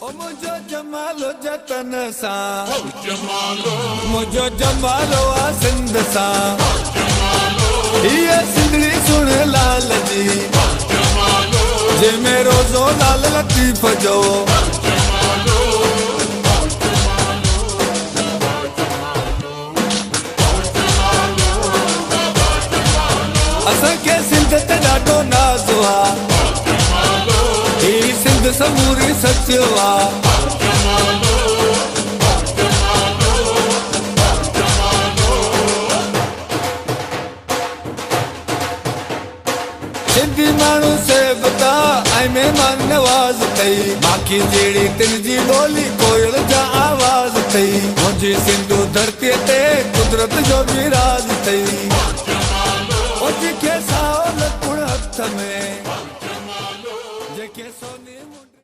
او منهنجو جمالو جتن سان، منهنجو جمالو آ سنڌ سان. هيء سنڌڙي سهڻي لال جي، جنهن ۾ روزو لال لطيف جو. اسان کي سنڌ تي ڏاڍو ناز آ، هي سنڌ سموري سچ آ. سنڌي ماڻهو سيبتا ۽ مهمان نواز اٿئي، ماکي جهڙي تن جي ٻولي، ڪوئل جا آواز اٿئي. منهنجي سنڌو ڌرتيء تي قدرت جو به راز اٿئي.